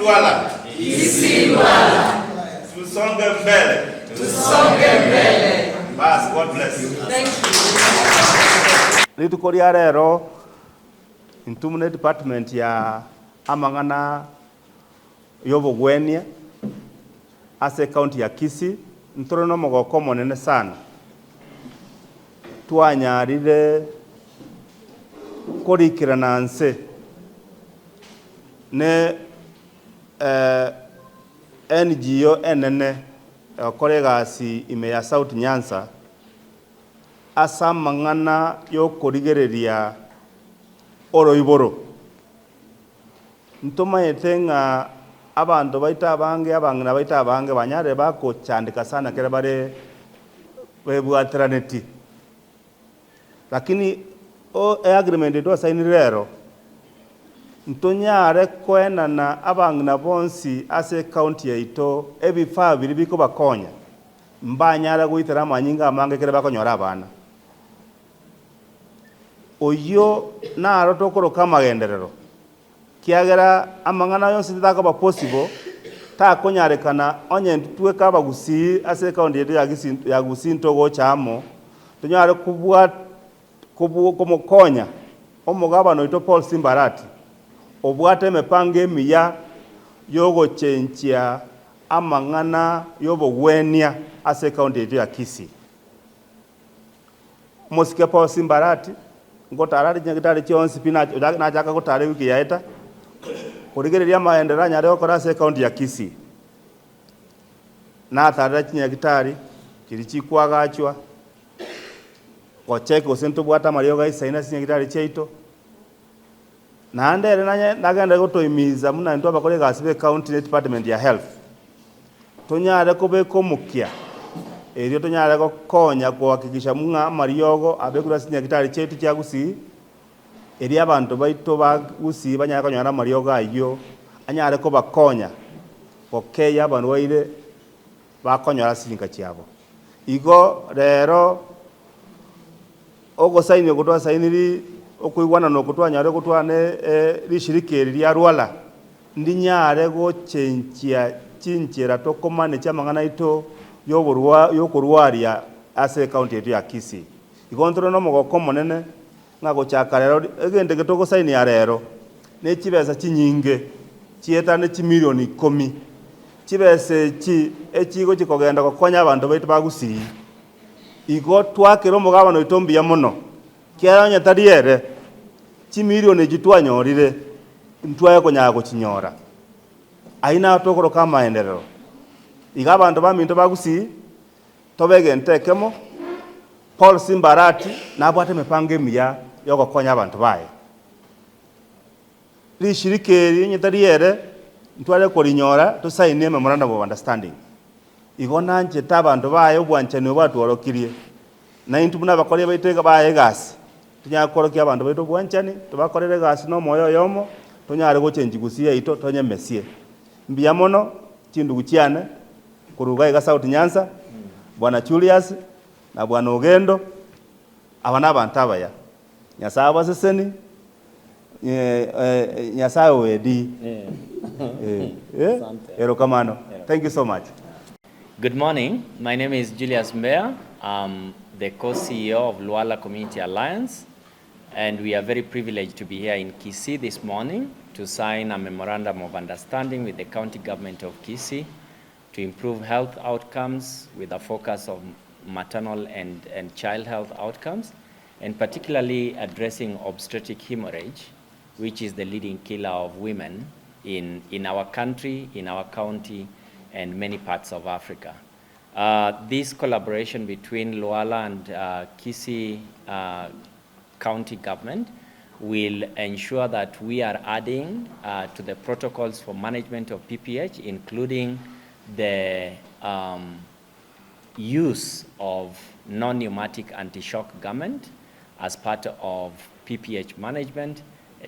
Lwala. Kisii Lwala. Tusonge mbele. Tusonge mbele. Bas, God bless. Thank you. Rituko ria rero intwe buna edepartment ya amang'ana y'obogwenia ase ecounty ya Kisii, ntore nomogoko omonene sana twanyarire korikerana nse ne NGO enene egokora egasi ime ya South Nyanza ase amang'ana y'okorigereria oroiboro. Ntomaete ng'a abanto baito abange, abang'ina baito abange banyarire bagochandeka sana ekero bare bebwateraneti. Lakini o eagreement eye twasainire rero, ntonyare koenana abang'ina bonsi ase ecounty yaito ebifaa biria bikobakonya, mbanyare goitera amanyinga amange ekero bakonyora abana. Oyio naro tokoroka amagenderero, kiagera amang'ana aya onsi takoba possible, takonyarekana onye intwe tweka abagusii ase ecounty yaito ya Kisii ya Gusii ntogocha amo, tonyare kobwa kobu komokonya omogabana oito Paul Simba Arati, obwate emepango emiya yogochenchia amang'ana yobogwenia ase ecounty yaito ya Kisii. Omosike Paul Simbarati, ngotara are chinyagitari chionsi pi nachaka gotara ewiki yaeta, korigereria amaenderero anyare gokora ase ecounty ya Kisii. Natarera chinyagitari chiria chikoagachwa, gocheck gose ntobwate amariogo aisaine ase chinyagitari chiaito, naende ere nanye nagende gotohimiza buna intwe abakori egasi ba ecounty ne department ya health. Tonyare kobeka omokia, erio tonyare gokonya kohakikisha ng'a amariogo abekirwe ase chinyagitari chiaito chia Gusii, erio abanto baito ba Gusii banyare konyora amariogo ayio, anyare kobakonya gokeyia abarwaire bakonyora ase chinka chiabo. Igo rero ogosaini oko twasainiri, okoigwanana oko twanyarire gotwara ne rishirika eri ria Lwala, Ndinyare gochenchia chinchera tokomanechi amang'ana aito y'okorwaria ase ecounty yaito ya Kisii. Igo ntore nomogoko omonene ng'a gochaka rero egento eke togosainia rero ne chibesa chinyinge chietane chimilioni ikomi. Chibesa echi echigochi kogenda gokonya abanto baito ba Gusii. Igo twakera omogabana oito mbuya mono. Kiagera onye tari ere, chimilioni echi twanyorire ntwaye konyara gochinyora. Ayio naro tokoroka amaenderero. Iga abanto baminto ba Gusii, tobe egento ekemo, Paul Simbarati nabwate emepango emiya yogokonya abanto baye. Rishirika eri onye tari ere, ntware korinyora tosaini ememorandum of understanding. Igo nanchete abanto baye obwanchani obo atworokirie. Na intwe buna abakori baito iga baye egasi, tonyare kworokia abanto baito obwanchani, tobakorere egasi nomoyo oyomo, tonyare gochenchia gusii yaito tonyemesie. Mbuya mono chindugu chiane korwa iga iga South Nyanza, Bwana Julius na Bwana Ogendo, aba nabanto abaya. Nyasae abaseseni, Nyasae oedii. Erokamano. Thank you so much. Good morning. My name is Julius Mbeya. I'm the co-CEO of Lwala Community Alliance, and we are very privileged to be here in Kisii this morning to sign a memorandum of understanding with the county government of Kisii to improve health outcomes with a focus on maternal and, and child health outcomes, and particularly addressing obstetric hemorrhage, which is the leading killer of women in, in our country, in our county, and many parts of Africa. Uh, this collaboration between Lwala and uh, Kisii uh, County government will ensure that we are adding uh, to the protocols for management of PPH, including the um, use of non-pneumatic anti-shock garment as part of PPH management,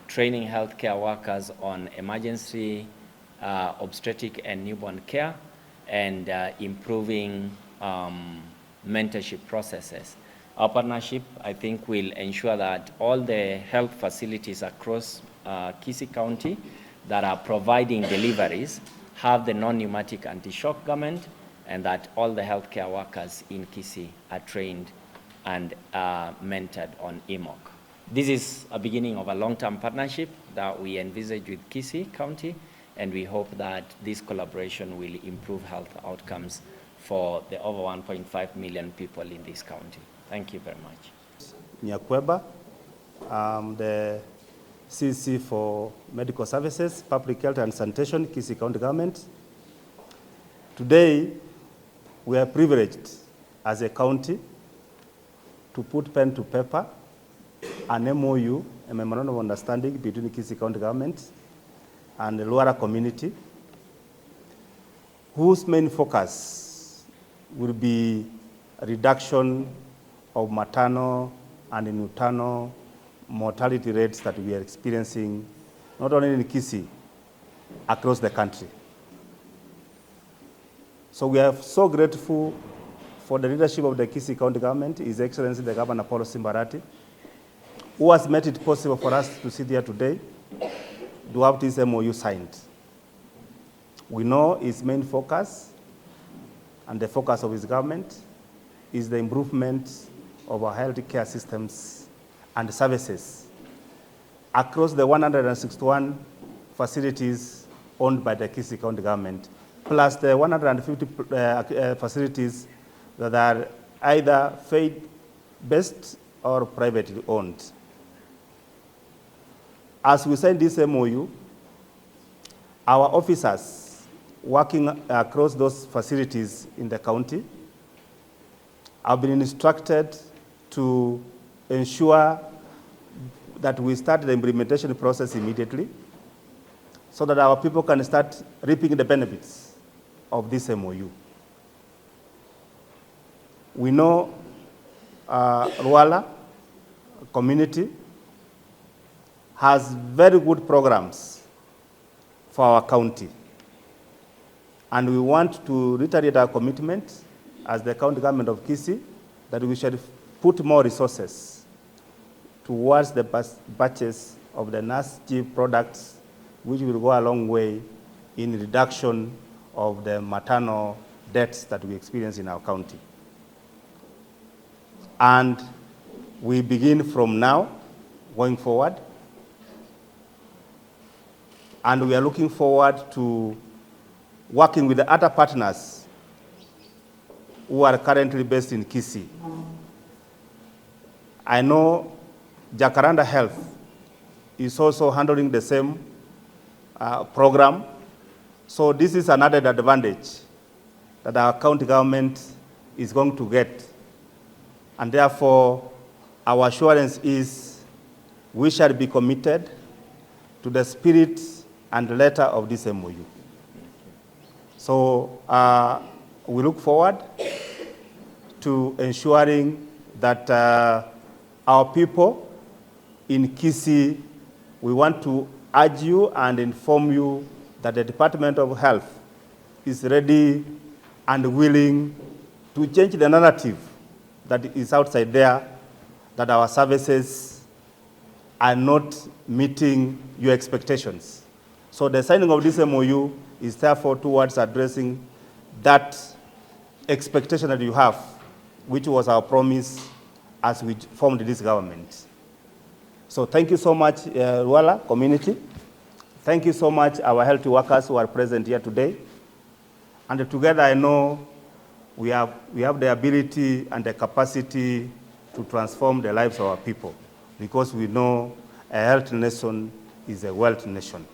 training healthcare workers on emergency uh, obstetric and newborn care, and uh, improving um, mentorship processes. Our partnership, I think, will ensure that all the health facilities across uh, Kisii County that are providing deliveries have the non-pneumatic anti-shock garment and that all the healthcare workers in Kisii are trained and mentored on EmONC. This is a beginning of a long-term partnership that we envisage with Kisii County, and we hope that this collaboration will improve health outcomes for the over 1.5 million people in this county. Thank you very much. Nyakweba, I'm the CC for Medical Services, Public Health and Sanitation, Kisii County Government. Today, we are privileged as a county to put pen to paper an MOU, a Memorandum of Understanding between Kisii County Government and the Lwala community, whose main focus will be reduction of maternal and neonatal mortality rates that we are experiencing not only in Kisii, across the country. So we are so grateful for the leadership of the Kisii County Government, His Excellency the Governor Paul Simba Arati, who has made it possible for us to sit here today to have this MOU signed. We know his main focus and the focus of his government is the improvement of our health care systems and services across the 161 facilities owned by the Kisii County Government, plus the 150 facilities that are either faith-based or privately owned. As we sign this MOU, our officers working across those facilities in the county have been instructed to ensure that we start the implementation process immediately so that our people can start reaping the benefits of this MOU. We know Lwala community has very good programs for our county. And we want to reiterate our commitment as the county government of Kisii that we shall put more resources towards the purchase of the NASG products, which will go a long way in reduction of the maternal deaths that we experience in our county. And we begin from now, going forward, and we are looking forward to working with the other partners who are currently based in Kisii. I know Jacaranda Health is also handling the same program. So this is another advantage that our county government is going to get. And therefore, our assurance is we shall be committed to the spirit and letter of this MOU. So we look forward to ensuring that our people in Kisii, we want to urge you and inform you that the Department of Health is ready and willing to change the narrative that is outside there, that our services are not meeting your expectations. So the signing of this MOU is therefore towards addressing that expectation that you have, which was our promise as we formed this government. So thank you so much, Lwala community. Thank you so much, our health workers who are present here today. And together, I know we have the ability and the capacity to transform the lives of our people, because we know a health nation is a wealth nation.